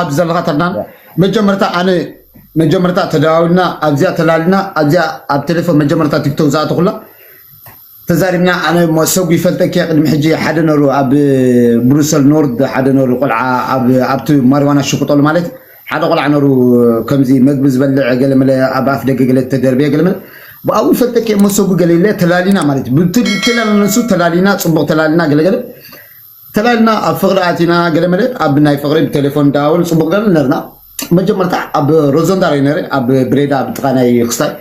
ኣብዚ ዘለኻ ተርናን መጀመርታ ኣነ መጀመርታ ተደዋዊልና ኣብዚኣ ተላልና ኣብዚኣ ኣብ ቴሌፎን መጀመርታ ቲክቶክ ዝኣተኹላ ተዛሪብና ኣነ ሞ- ሰጉ ይፈልጠኪ ቅድሚ ሕጂ ሓደ ነሩ ኣብ ብሩሰል ኖርድ ሓደ ነሩ ቆልዓ ኣብ ኣብቲ ማሪዋና ሽቁጠሉ ማለት ሓደ ቆልዓ ነሩ ከምዚ መግቢ ዝበልዕ ገለ መለ ኣብ ኣፍ ደገ ገለ ተደርበየ ገለ መለ ብኣቡ ይፈልጠኪ እሞ ሰጉ ገለ ኢለ ተላሊና ማለት ብትላል ነሱ ተላሊና ጽቡቕ ተላሊና ገለ ገለ ተላልና ኣብ ፍቕሪ ኣቲና ገለ መለ ኣብ ናይ ፍቕሪ ብቴሌፎን ዳውል ጽቡቕ ገለ ነርና መጀመርታ ኣብ ሮዞንዳር ነረ ኣብ ብሬዳ ኣብ ጥቓ ናይ ክስታይ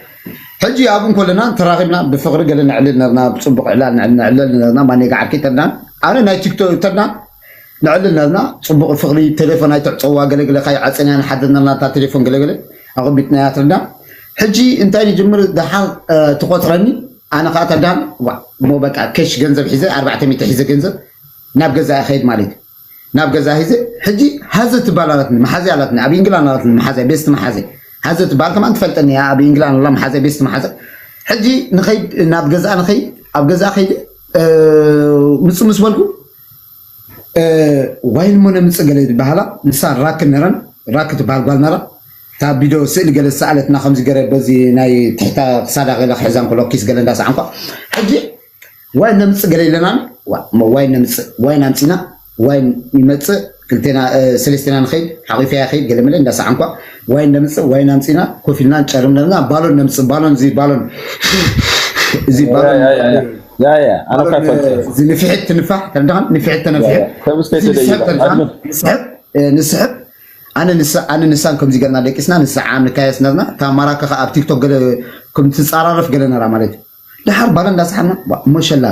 ሕጂ ኣብ እንኮለና ተራኺብና ብፍቕሪ ገለ ንዕልል ነርና ብጽቡቕ ዕላል ንዕልል ነርና ማኔ ገዓርኪ ተድና ኣነ ናይ ቲክቶክ ተድና ንዕልል ነርና ጽቡቕ ፍቕሪ ቴሌፎን ኣይትዕጸዋ ገለገለ ካይ ዓጸንያ ንሓድር ነርና እታ ቴሌፎን ገለገለ ኣቕቢጥናያ ተድና ሕጂ እንታይ ንጅምር ደሓር ትቆጽረኒ ኣነ ከዓ ተዳን ዋ እሞ በቃ ኬሽ ገንዘብ ሒዘ ኣርባዕተ ሚእቲ ሒዘ ገንዘብ ናብ ገዛ ከይድ ማለት እዩ ናብ ገዛ ሒዘ ሕጂ ሃዘ ትባል ኣለትኒ መሓዘ ኣለትኒ ኣብ ኢንግላንድ ኣለትኒ መሓዘ ቤስት መሓዘ ሃዘ ትባል ከማን ትፈልጠኒ እያ ኣብ ኢንግላንድ ኣላ መሓዘ ቤስት መሓዘ ሕጂ ንኸይድ ናብ ገዛ ንኸይድ ኣብ ገዛ ከይድ ምፁ ምስ በልኩ ዋይን ሞ ነምፅእ ገለ ዝበሃላ ንሳ ራክ ነረን ራክ ትበሃል ጓል ነራ እታ ቢዶ ስእሊ ገለ ዝሰኣለትና ከምዚ ገረ በዚ ናይ ትሕታ ክሳዳ ገለ ክሕዛ እንከሎ ኪስ ገለ እንዳሰዓንኳ ሕጂ ዋይን ነምፅእ ገለ ኢለና ዋይን ነምፅእ ዋይን ኣምፂና ዋይን ይመፅእ ክልቴና ሰለስቴና ንኸይድ ሓቂፈያ ከይድ ገለ መለ እንዳሰዓንኳ ዋይን ነምፅእ ዋይን ኣምፂና ኮፍ ኢልና ጨርም ነርና ባሎን ነምፅእ ባሎን እዚ ባሎን እዚ ባሎን ንፍሒት ትንፋሕ ተረዳኸን ንፍሒት ተነፍሐ ንስሕብ ንስሕብ ኣነ ንሳን ከምዚ ገርና ደቂስና ንስዓ ንካየስ ነርና እታ ማራከ ኣብ ቲክቶክ ገለ ከም ትፃራረፍ ገለ ነራ ማለት እዩ ድሓር ባለ እንዳሰሓና ሞሸላ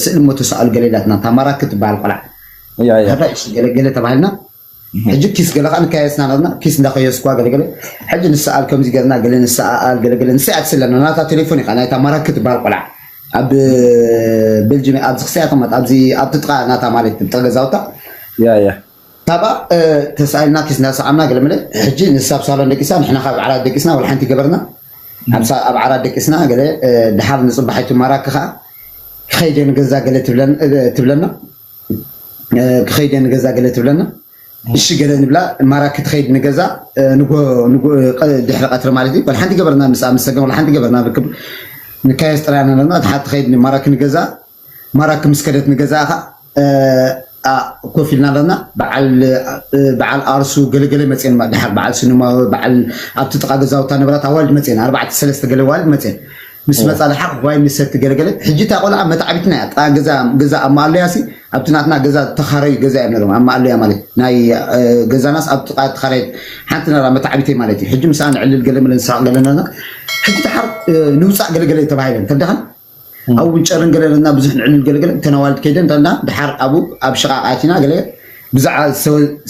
ስእሊ ሞ ተሰኣሉ ገለ ኢላትና እታ ማራክ ትበሃል ቆልዓ ገለ ተባሂልና ሕጂ ኪስ ገለ ከዓ ንካየስና ናትና ኪስ እንዳከየስኳ ገለገለ ሕጂ ንሰኣል ከምዚ ገርና ገለ ንሰኣል ገለገለ ንስያ ትስለና ናታ ቴሌፎን ኢካ ናይታ ማራክ ትበሃል ቆልዓ ኣብ ቤልጅም ኣብዚ ክስያ ተመጥ ኣብዚ ኣብ ትጥቃ ናታ ማለት ትብጠ ገዛውታ ካብኣ ተሳኢልና ኪስ እንዳሰዓምና ገለመለ ሕጂ ንሳ ኣብ ሳሎን ደቂሳ ንሕና ካብ ዓራት ደቂስና ወላ ሓንቲ ገበርና ኣብ ዓራት ደቂስና ገለ ድሓር ንፅባሒቱ ማራክ ከዓ ክኸይደ ንገዛ ገለ ትብለና ክኸይደ ንገዛ ገለ ትብለና እሺ ገለ ንብላ ማራ ክትኸይድ ንገዛ ድሕሪ ቀትሪ ማለት እዩ ሓንቲ ገበርና ምስ ምስ ሰገን ሓንቲ ገበርና ርክብ ንካየስ ጥራና ነርና እቲ ሓንቲ ኸይድ ማራ ክንገዛ ማራ ክምስከደት ንገዛ ኻ ኮፍ ኢልና ኣለና በዓል ኣርሱ ገለገለ መፅኤን ድሓር በዓል ስንማ በዓል ኣብቲ ጥቃ ገዛውታ ነበራት ኣዋልድ መፅኤን ኣርባዕተ ሰለስተ ገለ ዋልድ መፅኤን ምስ መፃ ድሓር ዋይ ንሰቲ ገለገለ ሕጂ እታ ቆልዓ መታዕቢትና እያ ገዛ ኣብ ማኣለያ ሲ ኣብቲ ናትና ገዛ ተኻረዩ ገዛ እዮም ነሮም ኣብ ማኣለያ ማለት ናይ ገዛናስ ኣብ ጥቃ ተኻረየት ሓንቲ ነራ መታዕቢተይ ማለት እዩ ሕጂ ምስኣ ንዕልል ገለ መለ ንሳቅ ገለ ነርና ሕጂ ድሓር ንውፃእ ገለገለ ተባሂለን ተዳኸን ኣብኡ እውን ጨርን ገለ ነርና ብዙሕ ንዕልል ገለገለ ተነዋልድ ከይደን ተና ድሓር ኣብኡ ኣብ ሽቃቅ ኣቲና ገለ ብዛዕባ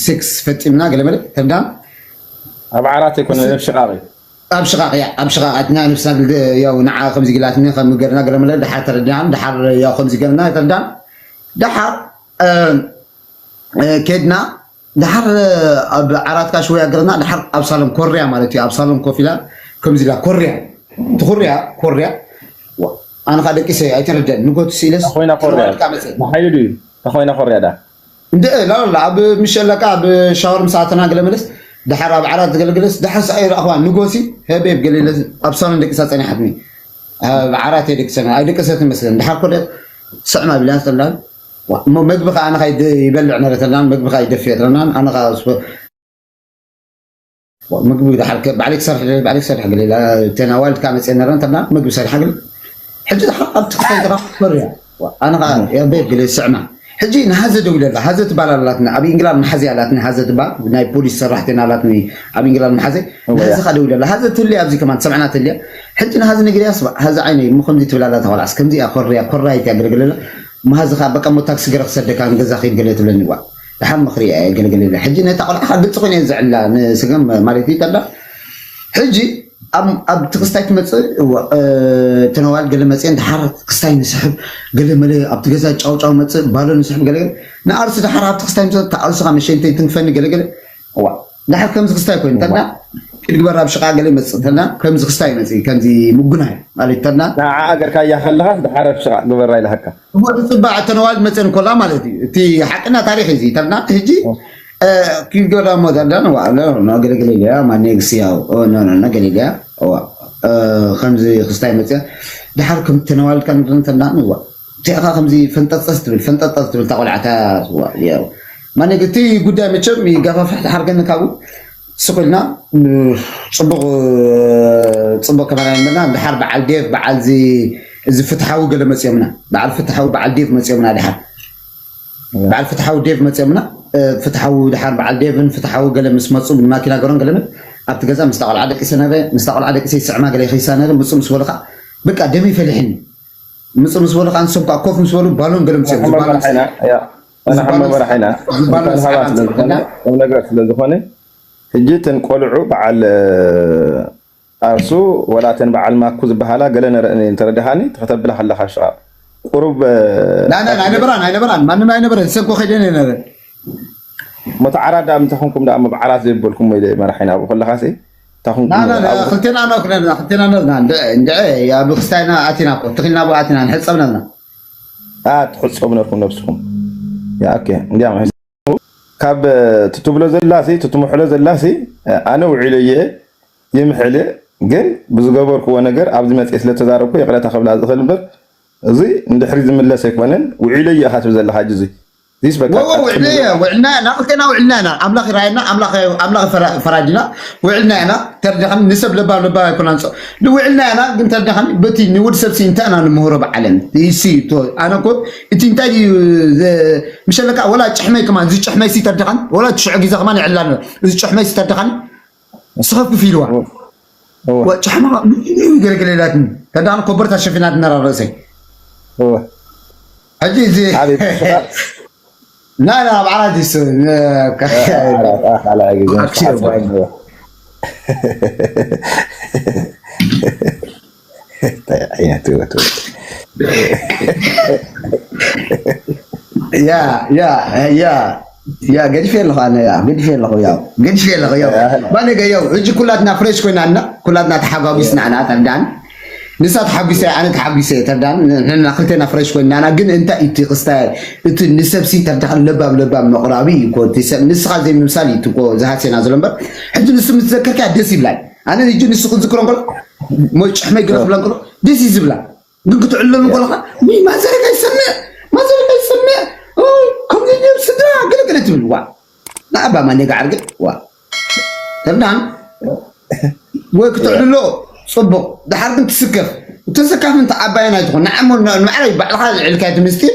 ሴክስ ፈፂምና ገለ መለ ተዳን ኣብ ዓራት ይኮነ ኣብ ሽቃቅ እዩ ኣብ ሽቃቅ እያ ኣብ ሽቃቅ ኣትና ንፍሳ ያው ንዓ ከምዚ ግላትኒ ከም ገርና ገለ መለ ድሓር ተረዳን ድሓር ያው ከምዚ ገርና ተረዳን ድሓር ከድና ድሓር ኣብ ዓራትካ ሽወያ ገርና ድሓር ኣብ ሳሎን ኮርያ ማለት እዩ ኣብ ሳሎን ኮፍ ኢላ ከምዚ ኢላ ኮርያ ትኩርያ ኮርያ ኣነ ካ ደቂሰ ኣይተረደን ንጎት ሲለስ ኮይና ኮርያ ሓይሉ ድዩ ተኮይና ኮርያ ዳ እንደ ላላ ኣብ ምሸለካ ኣብ ሻወር ምስ ኣተና ገለ መለስ ድሓር ኣብ ዓራት ዝገለገለስ ድሓር ሰኣይ ረኣኽዋ ንጎሲ ህበብ ገለ ኢለ ኣብ ሳሎን ደቂሳ ጸኒሓትኒ ኣብ ዓራት እየ ደቂሰና ኣይደቀሰት መስለን ድሓር ኮደ ስዕማ ቢላን ተላን እሞ መግቢ ከዓ ኣነ ይበልዕ ነረ ተላን መግቢ ከዓ ይደፍየ ተላን ኣነ ምግቢ ድሓር ባዕለይ ክሰርሕ ባዕለይ ክሰርሕ ገለ ኢላ እተን ኣዋልድ ከዓ መፅአ ነረን ተብላ ምግቢ ሰሪሓ ገለ ሕጂ ድሓር ኣብ ትክታይ ተራ መርያ ኣነ ከዓ ያበይ ገለ ስዕማ ሕጂ ንሃዘ ደው ኢለላ ሃዘ ትባል ኣላትኒ ኣብ ኢንግላንድ መሓዘ ኣላትኒ ሃዘ ትባል ናይ ፖሊስ ሰራሕተና ኣላትኒ ኣብ ኢንግላንድ መሓዘ ንሃዘ ከዓ ደው ኢለላ ሃዘ ትህልያ ኣብዚ ከማን ሰምዕና ትህልያ ሕጂ ንሃዘ ነግርያ ስባ ሃዘ ዓይነይ እሞ ከምዚ ትብል ኣላ ተቆልዓስ ከምዚ እያ ኮርያ ኮራይት እያ ገለገለላ መሃዚ ከዓ በቃ እሞ ታክሲ ገረ ክሰደካ ንገዛ ከይድ ገለ ትብለኒ ዋ ደሓን ምኽሪ እያ የገልግልለ። ሕጂ ነታ ቆልዓ ከዓ ግልፂ ኮይነ እየ ዘዕላ ንስገም ማለት እዩ ተላ። ሕጂ ኣብ ትኽስታይ ትመፅእ እተነዋል ገለ መፅየን ደሓር ክስታይ ንስሕብ ገለ መለ ኣብቲ ገዛ ጫውጫው መፅእ ባሎ ንስሕብ ገለ ንኣርሲ ደሓር ኣብቲ ክስታይ ምፅእ ተኣርሱ ካብ መሸንተይ ትንክፈኒ ገለ ገለ እዋ ደሓር ከምዚ ክስታይ ኮይኑ ተላ ኪድ ግበር ኣብ ሽቃ ገለ ይመፅእ ተላ ከምዚ ክስታይ ይመፅእ ከምዚ ምጉናይ ማለት ተላ ንዓ ኣገርካያ ከለኻስ ደሓር ኣብ ሽቃ ግበራ ኢልሃካ እሞ ዝፅባዕ ተነዋል መፀን ኮላ ማለት እዩ። እቲ ሓቅና ታሪክ እዚ ተልና ሕጂ ኪጎዳ ሞት ኣዳን ዋ ኖ ኖ ገለገለ ኢልያ ማኔግስ ያው ኖ ኖ ኖ ገለገለ ዋ ከምዚ ክስታይ መፅያ ድሓር ከም ተነዋልካ ንግርን ተዳን ዋ እቲኣኻ ከምዚ ፈንጠጠስ ትብል ፈንጠጠስ ትብል ታቆልዓታ ዋ ያው ማኔግ እቲ ጉዳይ መቸም ይጋፋፍሕ ድሓር ግን ካብኡ ስኽልና ጽቡቕ ጽቡቕ ከማና ንመና ድሓር በዓል ዴቭ በዓል እዚ ፍትሓዊ ገለ መፅዮምና በዓል ፍትሓዊ በዓል ዴቭ መፅዮምና ድሓር በዓል ፍትሓዊ ዴቭ መፅዮምና ፍትሓዊ ድሓር በዓል ዴቭን ፍትሓዊ ገለ ምስ መፁ ብማኪና ገሮን ገለምን ኣብቲ ገዛ ምስታ ቆልዓ ደቂሰ ነረ ምስታ ቆልዓ ደቂሰ ይስዕማ ገለ ይኸይሳ ነረ ምፁ ምስ በሉ ከዓ በቃ ደመይ ፈሊሕኒ ምፁ ምስ በሉ ከዓ ንሶም ከዓ ኮፍ ምስ በሉ ባሎን ገለ ምፅኦም ዝባሎን መራሒና ቁም ነገር ስለዝኾነ ሕጂ እተን ቆልዑ በዓል ኣርሱ ወላተን በዓል ማኩ ዝበሃላ ገለ ነረእን እየን ተረድኻኒ ተኸተብላ ከለኻ ሽቓ ቁሩብ ኣይነበራን ኣይነበራን ማንም ኣይነበረን ሰንኮ ከይደን ነረ ሞተዓራት ዳ ምተኹንኩም ዳ መብዓራት ዘይበልኩም ወይ መራሒና ኣብኡ ከለኻሲ ታኹንኩም ክልቴና ና ክነና ክልቴና ነና እንድዐ ኣብ ክስታይና ኣቲና እኮ ትኽልና ብኡ ኣቲና ንሕፀብ ነና ትሕፀቡ ነርኩም ነብስኹም ኦኬ እንዲያ ካብ ትትብሎ ዘላሲ ትትምሕሎ ዘላሲ ኣነ ውዒለየ ይምሕል ግን ብዝገበርክዎ ነገር ኣብዚ መፅእ ስለተዛረብኩ ይቅረታ ከብላ ዝኽእል እምበር እዚ ንድሕሪ ዝምለስ ኣይኮነን ውዒለየ ኢኻ ትብል ዘለኻ ሕጂ እዚ ዚስ በቃ ወወ ውዕለ ውዕልና ኢና ክልቴና ውዕልና ኢና ኣምላኽ ይራየና ኣምላኽ ኣምላኽ ፈራ- ፈራጅና ውዕልና ኢና ተርዲኻኒ ንሰብ ለባም ለባም ኣይኮና ንፀ ንውዕልና ኢና ግን ተርዲኻኒ በቲ ንወዲ ሰብ ሲ እንታይ ኢና ንምህሮ ብዓለም ይሲ ኣነ እኮ እቲ እንታይ ድዩ ዘ- ምሸለካ ወላ ጭሕመይ ከማን እዚ ጭሕመይ ሲ ተርዲኻኒ ወላ ትሽዑ ግዜ ከማን ይዕላ ኣሎ እዚ ጭሕመይ ሲ ተርዲኻኒ ስኸፍክፍ ኢልዋ ጫሕማ ገለገለ ኢላትኒ ተዳን ኮበርታ ሸፊናት ነራ ርእሰይ ሕጂ እዚ ና ና ኣብ ዓራት ይሱ ያ ያ ያ ያ ገዲፈ ኣለኹ ኣነ ያ ገዲፈ ኣለኹ ያው ገዲፈ ኣለኹ ያው ባለገ ያው ሕጂ ኩላትና ፍሬሽ ኮይና እና ኩላትና ተሓጓጉስና ኢና ተርዳን ንሳ ተሓጒሰ ኣነ ተሓጒሰ ተርዳን ንሕና ክልቴና ፍሬሽ ኮይና እና ግን እንታይ እቲ ክስታይ እቲ ንሰብሲ ተርዳን ለባም ለባም መቕራቢ እዩ ኮ እቲ ሰብ ንስኻ ዘይምምሳል እዩ እኮ ዝሃሴና ዘሎ እምበር ሕጂ ንሱ ምስ ዘከርካ ደስ ይብላል ኣነ ሕጂ ንሱ ክዝክሮ እንከሎ ሞጭሕመይ ገለ ክብላ እንከሎ ደስ እዩ ዝብላ ግን ክትዕለሉ ከለኻ ወይ ማዘረካ ይሰምዕ ማዘረካ ይሰምዕ ከምዚ ድም ስድራ ገለገለ ትብል ዋ ንኣባ ማኔጋ ዓርገ ዋ ተብዳን ወይ ክትዕልሎ ፅቡቕ ድሓር ግን ትስከፍ ተሰካፍ እንተ ዓባየን ኣይትኾን ንዓሞ ንባዕላይ ባዕልኻ ዝዕልካዮ እቲ ምስጢር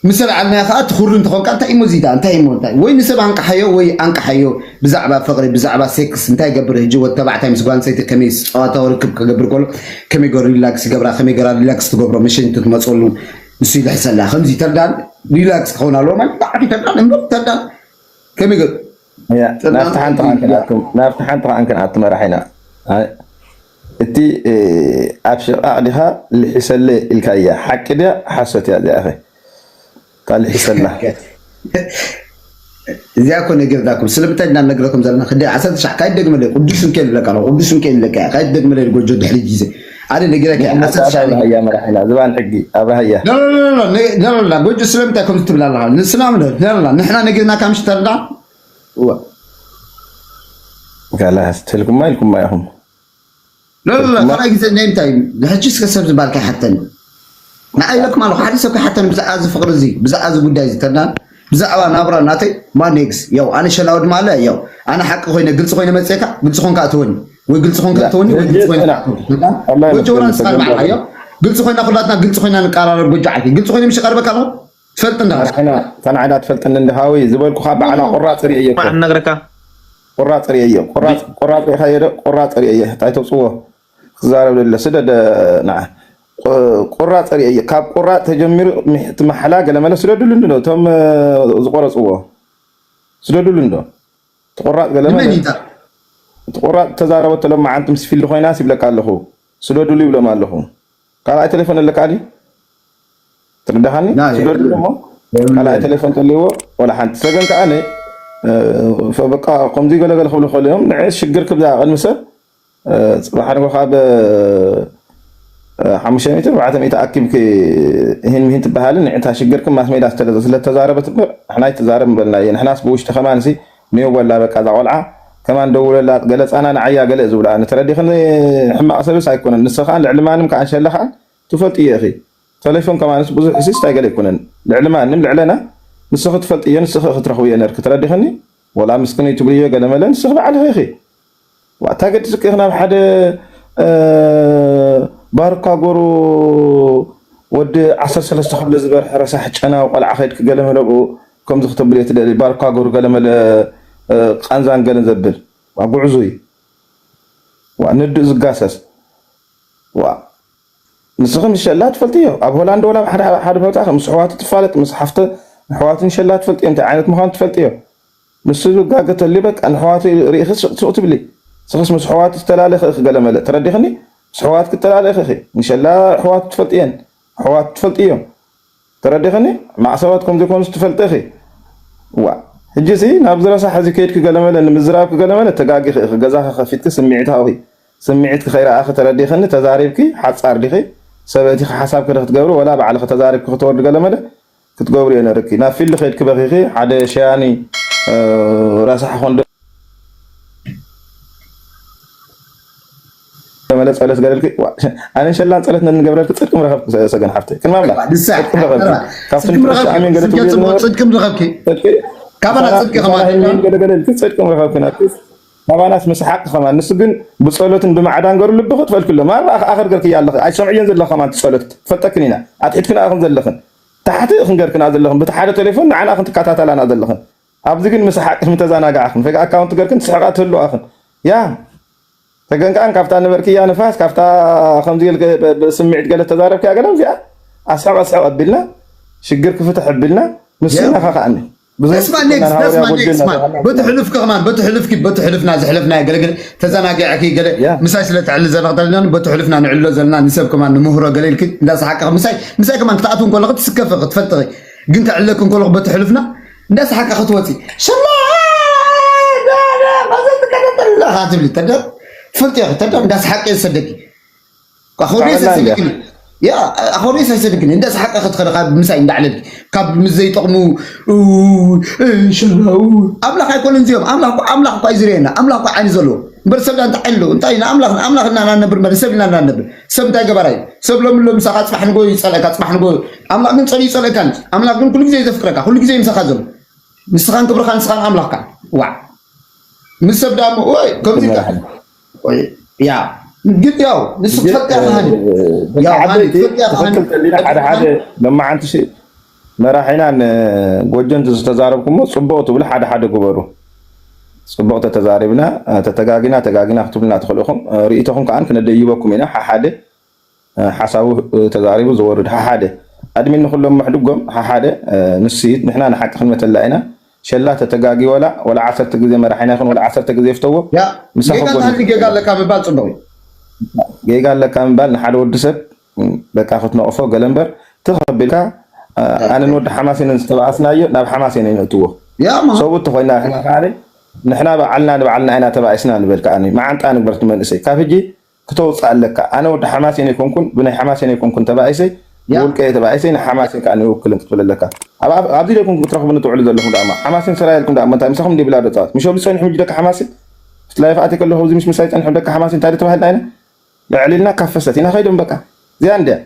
ምስ ኣልዓልናዮ ከዓ ትኹሪ እንተኾንካ እንታይ እሞ እዚዳ እንታይ እሞ እንታይ ወይ ንሰብ ኣንቅሓዮ ወይ ኣንቅሓዮ ብዛዕባ ፍቕሪ ብዛዕባ ሴክስ እንታይ ይገብር ህጂ ወዲ ተባዕታይ ምስ ጓል ኣንስተይቲ ከመይ ፃዋታዊ ርክብ ክገብር ከሎ ከመይ ገሩ ሪላክስ ይገብራ ከመይ ገራ ሪላክስ ትገብሮ መሸንቲ ትመፀሉ ንሱ ይልሕሰላ ከምዚ ተርዳን ሪላክስ ክኸውን ኣለዎ ማለት ብዓፊ ተርዳን እምበር ተርዳን ከመይ ገሩ ናብቲ ሓንቲ ከዓንክን ኣትመራሕ ኢና እቲ ኣብ ሽቓቕ ዲኻ ልሒሰለ ኢልካያ ሓቂ ድያ ሓሶት እያ እዚኣ ኸ ታልሒሰላ እዚኣ እኮ ነጊርናኩም ስለምንታይ ኢና ነግረኩም ዘለና ክደ ዓሰርተ ሻዕ ካይደግመለ ቅዱስ ሚካኤል ይብለካ ኣለኹ ቅዱስ ሚካኤል ይብለካ እያ ካይደግመለ ጎጆ ድሕሪ ግዜ ኣነ ነጊረካ እያ ዓሰርተ ሻዕ ኣብራሃያ መራሒና ዝባን ሕጊ ኣብራሃያ ሎሎላ ጎጆ ስለምንታይ ከምዚ ትብል ኣለኻ ንስና ምለ ሎሎላ ንሕና ነጊርናካ ምሽ ተረዳ እዋ ጋላ ትልኩማ ኢልኩማ ኢኹም ሎሎላ ካልኣይ ግዜ ናይ እንታይ እዩ ንሕጂ እስከ ሰብ ዝበሃል ከይሓተኒ ንዓይ ኢለኩም ኣለኹ ሓደ ሰብ ከይሓተኒ ብዛዕባ እዚ ፍቕሪ እዚ ብዛዕባ እዚ ጉዳይ እዚ ተርዳን ብዛዕባ ናብራ ናተይ ማኔግስ ያው ኣነ ሸላዊ ድማ ኣለ ያው ኣነ ሓቂ ኮይነ ግልፂ ኮይነ መፅእካ ግልፂ ኮንካ እትወኒ ወይ ግልፂ ኮንካ እትወኒ ወይ ግልፂ ኮይነ ጎጆ ወላ ንስኻ ንባዕልካ ያው ግልፂ ኮይና ኩላትና ግልፂ ኮይና ንቀራረብ ጎጆ ዓርኪ ግልፂ ኮይነ ምሽ ቀርበካ ኣለኹ ትፈልጥ እንዳ ተናዕዳ ትፈልጥኒ እንድሃዊ ዝበልኩኻ ባዕላ ቁራፅ ርእየ እኮ ማዕን ነግረካ ቁራፅ ርእየ ቁራፅ ቁራፅ ኢኻ የደ ቁራፅ ርእየ እንታይ ተውፅዎ ክዛረብ ደለ ስደደ ንዓ ቁራፅ ርእየ ካብ ቁራፅ ተጀሚሩ እቲ መሓላ ገለመለ ስደድሉ እንዶ እቶም ዝቆረፅዎ ስደድሉ እንዶ ትቁራፅ ገለመለ ትቁራፅ ተዛረበቶ ሎማዓንቲ ምስ ፊልድ ኮይናስ ይብለካ ኣለኹ ስደድሉ ይብሎም ኣለኹ ካልኣይ ቴሌፎን ኣለካ ዲ ትርዳኻኒ ስደድሉ እሞ ካልኣይ ቴሌፎን ተልዎ ወላ ሓንቲ ሰገን ከዓ በቃ ከምዚ ገለገለ ክብሉ ክኽእሉ እዮም ንዕስ ሽግር ክብዛ ቅድሚ ሰብ ፅባሕ ንጎ ካብ ሓሙሽተ ሚእቲ ኣርባዕተ ሚእቲ ኣኪብኪ፣ ይህን ምሂን ትበሃልን ንዕታ ሽግርክን ማስ ሜዳ ስለተዛረበት እምበር ንሕና ኣይትዛረብ ምበልናዮ። ንሕናስ ብውሽጢ ከማንሲ ኔው በላ በቃ እዛ ቆልዓ ከማን ደውለላ ገለ ፃና ንዓያ ገለ ዝብላ ንተረዲኽን። ሕማቕ ሰብስ ኣይኮነን ንስኻ ልዕሊ ማንም ከዓ እንሸላ ከዓ ትፈልጥዮ ኢኺ። ተሌፎን ከማንስ ብዙሕ ሕሲስ እንታይ ገለ ኣይኮነን። ልዕሊ ማንም ልዕለና ንስኺ ትፈልጥዮ ንስኺ ክትረኽብዮ ነርክ ተረዲኽኒ። ወላ ምስክነይ ትብልዮ ገለ መለ ንስኺ ባዕልኺ ኢኺ። ዋታ ገድስኪ ኢኺ ናብ ሓደ ባርኳ ጎሩ ወዲ ዓሰርተ ሰለስተ ክፍሊ ዝበርሐ ረሳሕ ጨናዊ ቆልዓ ከይድኪ ገለ መለ ብኡ ከምዚ ክተብልዮ ትደሊ። ባርኳ ጎሩ ገለ መለ ቃንዛን ገለን ዘብል ዋ ጉዕዙይ ዋ ንድእ ዝጋሰስ ዋ ንስኺ ምስ ሸላ ትፈልጥዮ። ኣብ ሆላንድ ወላ ሓደ ሓደ ቦታ ምስ ኣሕዋቱ ትፋለጥ ምስ ሓፍተ ኣሕዋቱ ንሸላ ትፈልጥዮ እንታይ ዓይነት ምዃኑ ትፈልጥዮ። ንሱ ዝጋገተሉ በቃ ንሕዋቱ ርኢኺ ስቕ ትብሊ። ንስኽስ ምስ ኣሕዋቱ ዝተላለኺ ኢኺ ገለ መለ ተረዲኽኒ። ምስ ኣሕዋትኪ እተላለኺ ኢኺ ንሸላ ኣሕዋቱ ትፈልጥየን ኣሕዋቱ ትፈልጥዮም። ተረዲኽኒ? ማዕሰባት ከም ዘይኮኑስ ትፈልጢ ኢኺ። ዋ ሕጂ ሲ ናብ ዝረሳሕ እዚ ከይድኪ ገለመለ ንምዝራብኪ ገለመለ ተጋጊኺ ኢኺ። ገዛኺ ከፊትኪ ስምዒታዊ ስምዒትኪ ከይረኣኺ ተረዲኽኒ ተዛሪብኪ ሓጻር ዲኺ? ሰበእቲኺ ሓሳብኪ ዶ ክትገብሪ ወላ ባዕልኺ ተዛሪብኪ ክትወርዲ ገለመለ ክትገብሪ እየ ነርኪ። ናብ ፊልድ ከይድኪ በኺኺ ሓደ ሸያኒ ረሳሕ ኮንዶ መለ ጸሎት ገለልኪ ኣነ ሸላን ጸሎት ነንገብረልኪ ጽድቂ ምረኸብኪ ሰገን ሓፍተይ ክን ማምላ ንሳ ጽድቂ ምረኸብኪ ካብቲ ጽድቂ ምረኸብኪ ንትርሻ ኣሜን ገለ ስም ትብሊ ጀምሮ ዝነበረ ጽድቂ ምረኸብኪ ጽድቂ ካባና ጽድቂ ከማን ካባና ኣሜን ገለ ገለ ኢልኪ ጽድቂ ምረኸብኪ ናትኪ ካባናስ ምስ ሓቂ ከማን ንሱ ግን ብጸሎትን ብማዕዳን ገሩ ልቢ ክትፈልክሎ ማራ ኣኸር ገርክያ ኣለኺ ኣይሰምዕዮን ዘለኹ ከማን ትጸሎት ትፈልጠክን ኢና ኣትሒትክን ኣኽን ዘለኽን ታሕቲ ክንገርክና ዘለኽን ብቲ ሓደ ቴሌፎን ንዓና ክንትከታተላና ዘለኽን ኣብዚ ግን ምስ ሓቂ ምተዛናጋዕኽን ፈጋ ኣካውንት ገርክን ትስሕቃ ትህልዋኽን ያ ተገንቃን ካብታ ነበርክያ ንፋስ ካብታ ከምዚ ኢልከ ብስምዒት ገለ ተዛረብክያ ገለ እዚኣ ኣስሕቕ ኣስሕቕ ኣቢልና ሽግር ክፍትሕ ኣቢልና ንሱ ናኻ ከኣኒ ስማ ኔክስ ስማ ኔክስ ማ በቲ ሕልፍኪ ከማን በቲ ሕልፍኪ በቲ ሕልፍና ዝሕልፍና ገለ ገለ ተዘናጊዕኪ ገለ ምሳይ ስለ ትዕሊ ዘለኽ ተለና በቲ ሕልፍና ንዕሎ ዘለና ንሰብ ከማን ንምህሮ ገለ ኢልኪ እንዳሰሓቅኺ ምሳይ ምሳይ ከማን ክትኣትው እንከለኺ ትስከፊ ክትፈልጥኺ ግን ከዕለኪ እንከለኹ በቲ ሕልፍና እንዳሰሓቅኺ ክትወፂ ሸላ ትብሊ ተደ ትፈልጥዮ ተደ እንዳሰሓቂ ዝሰደኪ ኣኾርዮስ ኣይሰደግን ኣኾርዮስ ኣይሰደግን እንደ ሰሓቀ ክትኸደ ካብ ምሳይ እንዳዕለልኪ ካብ ምስ ዘይጠቕሙ ሽላው ኣምላኽ ኣይኮነን እዚኦም ኣምላኽ ኣምላኽ እኳ እዩ ዝርእየና ኣምላኽ እኳ ዓይኒ ዘለዎ እምበር ሰብ ዳንታ ዓይኒ ኣለዎ እንታይ ንኣምላኽ ንኣምላኽ እና ናነብር እምበር ሰብ ኢና ናነብር ሰብ እንታይ ገባራ እዩ ሰብ ሎም ሎም ምሳኻ ፅባሕ ንጎ ይፀልእካ ፅባሕ ንጎ ኣምላኽ ግን ፀልዩ ይፀልእካ ኣምላኽ ግን ኩሉ ግዜ ዘፍቅረካ ኩሉ ግዜ ምሳኻ ዘሎ ንስኻን ክብርኻ ንስኻን ኣምላኽካ ዋዕ ምስ ሰብ ዳሞ ወይ ከምዚ ያ ግን ያው ንሱ ትፈልጥ ያህል ሓደ ሓደ መማዓንቲ መራሒናን ጎጆን ዝተዛረብኩሞ ፅቡቅ ትብሉ ሓደ ሓደ ግበሩ ፅቡቅ ተተዛሪብና ተተጋጊና ተጋጊና ክትብሉና ትኽእልኹም ርእቶኹም ከዓ ክነደይበኩም ኢና ሓደ ሓሓደ ሓሳቡ ተዛሪቡ ዝወርድ ሓሓደ ኣድሚን ንኩሎም መሕድጎም ሓሓደ ንስይት ንሕና ንሓቂ ክንመተላ ኢና ሸላ ተተጋጊ ወላ ወላ ዓሰርተ ግዜ መራሒና ይኹን ወላ ዓሰርተ ግዜ ይፍተዎ ምሳኹ ጎኒ ጌጋ ኣለካ ምባል ፅቡቅ እዩ ጌጋ ኣለካ ምባል ንሓደ ወዲ ሰብ በቃ ክትነቕፎ ገለ እምበር ትኸቢልካ ኣነን ወዲ ሓማሴንን ዝተባኣስናዮ ናብ ሓማሴን ነእትዎ ሰብኡት ተኮይና ንሕና ከዓ ንሕና ባዕልና ንባዕልና ኢና ተባኢስና ንበል ከዓ መዓንጣ ንግበር ትመንእሰይ ካብ ሕጂ ክተውፅእ ኣለካ ኣነ ወዲ ሓማሴን ኣይኮንኩን ብናይ ሓማሴን ኣይኮንኩን ተባኢሰይ ብውልቀ ተባኢሰይ ንሓማሴን ከዓ ንውክልን ክትብል ኣለካ ኣብዚ ደይኮንኩም ክትረኽቡ ንትውዕሉ ዘለኹም ዳማ ሓማሴን ሰራየልኩም ዳማ እንታይ ምሳኹም እንዲብላ ደፃት ምሽ ኣብዚ ፀኒሑ ምጅ ደቂ ሓማሴን ፍትላይ ፍኣት ከለኹ ኣብዚ ምስ ምሳይ ፀኒሑ ደቂ ሓማሴን እንታይ ተባሂልና ኢና ልዕል ኢልና ካብ ፈሰት ኢና ከይዶም በቃ እዚኣ እንድያ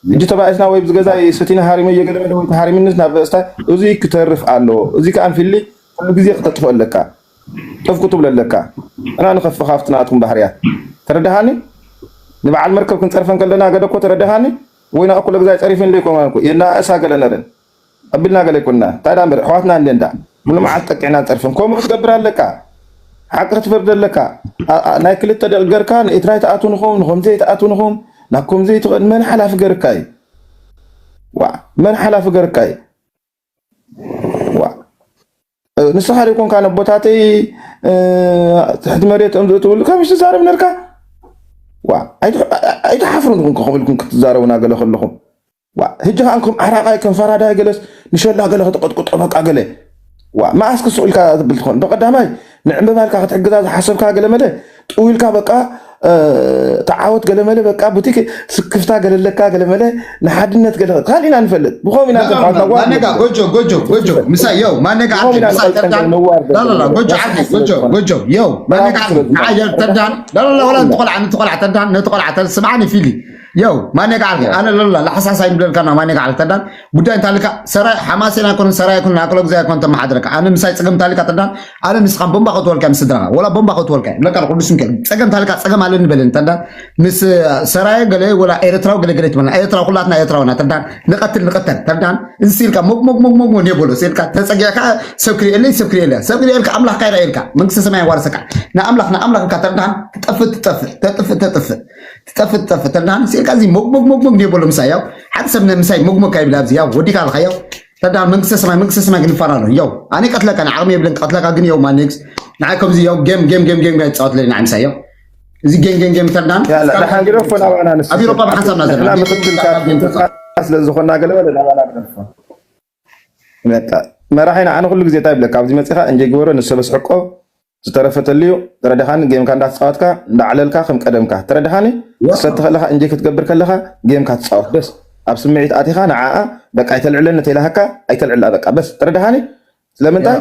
ሕጂ ተባኢስና ወይ ብዝገዛይ ሰቲና ሃሪመዮ ገለ መለ ወይ ተሃሪምንስ ናብ ርእስታ እዚ ክተርፍ ኣለዎ እዚ ከዓ ፊሊ ኩሉ ግዜ ክተጥፍኦ ኣለካ ጥፍ ክትብሎ ኣለካ እና ንኸፍ ካብቲ ናትኩም ባህርያት ተረዳሃኒ ንበዓል መርከብ ክንፀርፈን ከለና ገደ እኮ ተረዳሃኒ ወይ ናብ ኩለ ግዛይ ፀሪፈን ዘይኮነ እኮ የናእሳ ገለ ነረን ኣቢልና ገለ ይኮንና እንታይ ዳ እምበር ኣሕዋትና እንደ እንዳ ሙሉ መዓልቲ ጠቂዕና ንፀርፍን ከምኡ ክትገብር ኣለካ ሓቂ ክትፈርድ ኣለካ ናይ ክልተ ደቂ ገርካ ንኤትራይ ተኣትው ንኹም ንኮምዘይ ተኣትው ንኹም ናብ ኮምዘይ ትቐድ መን ሓላፊ ገርካ እዩ ዋ መን ሓላፊ ገርካ እዩ ዋ ንስኻ ደይኮንካ ነቦታተይ ትሕቲ መሬት እምዝእትውሉ ከመሽ ትዛረብ ነርካ ዋ ኣይትሓፍሩን ኢኹም ከምኡ ኢልኩም ክትዛረቡና ገለ ከለኹም ዋ ህጂ ከዓ ከም ዓራቃይ ከም ፈራዳይ ገለስ ንሸላ ገለ ከተቀጥቅጦ በቃ ገለ ዋ መኣስ ክስቁ ኢልካ ትብል ትኾን በቀዳማይ ንዕምበባ ኢልካ ክትሕግዛ ዝሓሰብካ ገለ መለ ጥው ኢልካ በቃ ተዓወት ገለመለ በቃ ቡቲክ ስክፍታ ገለለካ ገለመለ ንሓድነት ገለ ካልኢና ንፈልጥ ብኸም ኢና ማነጋ ጎጆ ጎጆ ጎጆ ምሳይ ዮ ማነጋ ዓርኪ ምሳይ ተዳን ላላላ ጎጆ ዓርኪ ጎጆ ጎጆ ዮ ማነጋ ዓርኪ ንዓየር ተዳን ላላላ ወላ ንትቆልዓ ንትቆልዓ ተዳን ነትቆልዓ ተስምዓኒ ፊሊ ዮ ማነጋ ዓርኪ ኣነ ላላላ ላሓሳሳይ ንብለልካ ና ማነጋ ዓርኪ ተዳን ጉዳይ እንታልካ ሰራይ ሓማሴን ኣይኮነን ሰራይ ኣይኮነን ኣክሎ ግዜ ኣይኮነን ተመሓድረካ ኣነ ምሳይ ፀገም እንታልካ ተዳን ኣነ ንስኻ ቦምባ ከትወልካ ምስ ስድራኻ ወላ ቦምባ ከትወልካ ይብለካ ቁዱስ ሚካኤል ፀገም እንታልካ ፀገም ኣለኒ በለኒ ተዳን ምስ ሰራየ ገለ ወላ ኤርትራዊ ገለ ገለ ትበልና ኤርትራዊ ኩላትና ኤርትራዊ ና ተዳን ንቀትል ንቀተል ተዳን እንስልካ ሞግ ሞግ ሞግ ሞግ ሞግ የበሎ ስልካ ተፀጊዕካ ሰብ ክርእየለይ ሰብ ክርእየለይ ሰብ ክርእየልካ ኣምላኽ ካይራ ኢልካ መንግስተ ሰማይ ዋርሰካ ንኣምላኽ ንኣምላኽ ኢልካ ተዳን ትጠፍእ ትጠፍእ ተጥፍእ ተጥፍእ ትጠፍእ ትጠፍእ ተዳን ስልካ እዚ ሞግ ሞግ ሞግ ሞግ የበሎ ምሳይ ያው ሓደ ሰብ ምሳይ ሞግ ሞግ ካይብል ኣብዚ ያው ወዲካ ኣለካ ያው ተዳ መንግስተ ሰማይ መንግስተ ሰማይ ክንፋራ ኣሎ ያው ኣነ ቀትለካ ንዓቅሚ የብለን ቀትለካ ግን ያው ማኔክስ ንዓይ ከምዚ ያው ጌም ጌም ጌም ጌም ይፃወት ለና ምሳይ ያው እዚ ጌም ጌም ጌም ተዳን ያላ ደሓን ግደፎ ናባና ንስ ኣብ ኤሮፓ ብሓንሳብና ዘለና ንሕና ምክትል ካብ ምክትል ስለ ዝኾንና ገለ በለ ናባና ግደፎ በቃ መራሒና ኣነ ኩሉ ግዜ እንታይ ይብለካ ኣብዚ መፂኻ እንጀ ግበሮ ንሰበስ ሕቆ ዝተረፈ ተልዩ ተረዳኻኒ ጌምካ እንዳተፃወትካ እንዳዓለልካ ከም ቀደምካ ተረዳኻኒ ክሰቲ ከለኻ እንጀ ክትገብር ከለኻ ጌምካ ትፃወት በስ ኣብ ስምዒት ኣቲኻ ንዓኣ በቃ ኣይተልዕለኒ ተይላሃካ ኣይተልዕላ በቃ በስ ተረዳኻኒ ስለምንታይ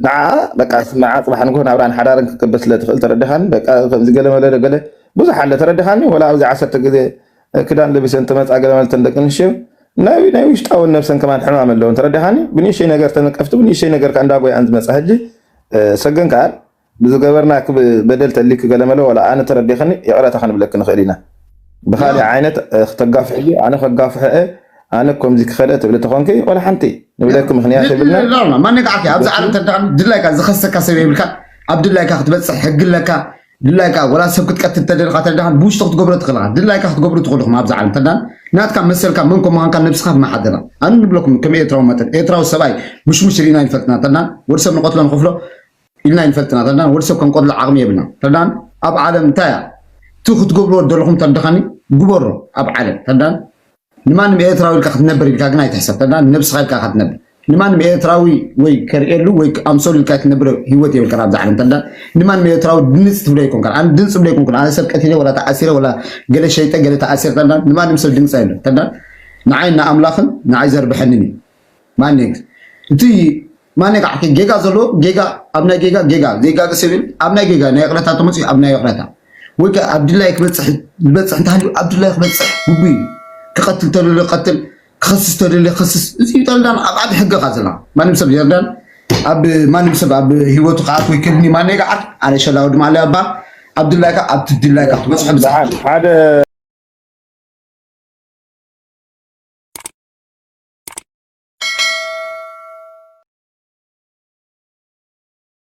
ንዓ በቃ ስምዓ ፅባሕ ንግሆ ናብራን ሓዳርን ክቅበል ስለ ትኽእል ተረድኻኒ በቃ ከምዚ ገለ መለ ገለ ብዙሕ ኣለ ተረድኻኒ ወላ ኣብዚ ዓሰርተ ግዜ ክዳን ለቢሰን ተመፃ ገለ መለ ተን ደቂ ኣንስትዮ ናይ ናይ ውሽጣውን ነብሰን ከማን ሕማም ኣለውን ተረድኻኒ ብንእሽተይ ነገር ተነቀፍቲ ብንእሽተይ ነገር ከ እንዳጎያን ዝመፃ ሕጂ ሰገን ከኣ ብዝገበርና በደል ተሊክ ገለ መለ ወላ ኣነ ተረዲኽኒ ይቕረታ ክንብለክ ንኽእል ኢና ብኻሊእ ዓይነት ክተጋፍሕ ኣነ ከጋፍሐ ኣነ ከምዚ ክኸደ ትብሊ ተኾንኪ ወላ ሓንቲ ንብለኪ ምኽንያት የብልና ማነቃዕኪ ኣብዚ ዓለም ተዳን ድላይካ ዝኸሰካ ሰብ የብልካ ኣብ ድላይካ ክትበፅሕ ሕጊ ኣለካ ድላይካ ወላ ሰብ ክትቀትል ተደልካ ተዳን ብውሽጢ ክትገብሮ ትኽእልካ ድላይካ ክትገብሩ ትኽእልኹም ኣብዚ ዓለም ተዳን ናትካ መሰልካ መን ከም ምዃንካ ነብስኻ መሓደራ ኣነ ንብለኩም ከም ኤርትራዊ መጠን ኤርትራዊ ሰብኣይ ምሽሙሽ ርኢና ይፈልጥና ተዳን ወዲ ሰብ ንቐትሎ ንኽፍሎ ኢልና ይንፈልጥና ተዳን ወዲ ሰብ ከም ቆድሎ ዓቕሚ የብልና ተዳን ኣብ ዓለም እንታይ እያ እቲ ክትገብርዎ ዘለኹም ተደኻኒ ግበሮ ኣብ ዓለም ተዳን ንማንም ኤርትራዊ ኢልካ ክትነብር ኢልካ ግን ኣይትሕሰብ ተዳን ነብስኻ ኢልካ ክትነብር ንማንም ኤርትራዊ ወይ ከርእየሉ ወይ ኣምሰሉ ኢልካ ትነብር ህይወት የብልካ ኣብዚ ዓለም ተዳን ንማንም ኤርትራዊ ድንፅ ትብሎ ይኮንካ ኣነ ድንፅ ብሎ ይኮንኩ ኣነ ሰብ ቀቲለ ወላ ተኣሲረ ወላ ገለ ሸይጠ ገለ ተኣሲረ ተዳን ንማንም ሰብ ድምፂ የለ ተዳን ንዓይ ንኣምላኽን ንዓይ ዘርብሐንን እዩ ማኔክ እቲ ማኔክ ዓርኪ ጌጋ ዘሎ ጌጋ ኣብ ናይ ጌጋ ጌጋ ጌጋ ገሰብል ኣብ ናይ ጌጋ ናይ ይቕረታ ተመፅኡ ኣብ ናይ ይቕረታ ወይ ከ ኣብ ድላይ ክበፅሕ ዝበፅሕ እንተሃልዩ ኣብ ድላይ ክበፅሕ ግቡ እዩ ክቐትል ተደሎ ቀትል ክኸስስ ተደሎ ክኸስስ እዚ ጠልዳን ኣብ ዓዲ ሕገኻ ዘላ ማንም ሰብ የርዳን ኣብ ማንም ሰብ ኣብ ህይወቱ ከኣት ወይ ክልኒ ማኔጋ ዓርኪ ኣነ ሸላዊ ድማ ኣለያ እባ ኣብ ድላይካ ኣብቲ ድላይካ ትበፅሖ ብፅሕ ሓደ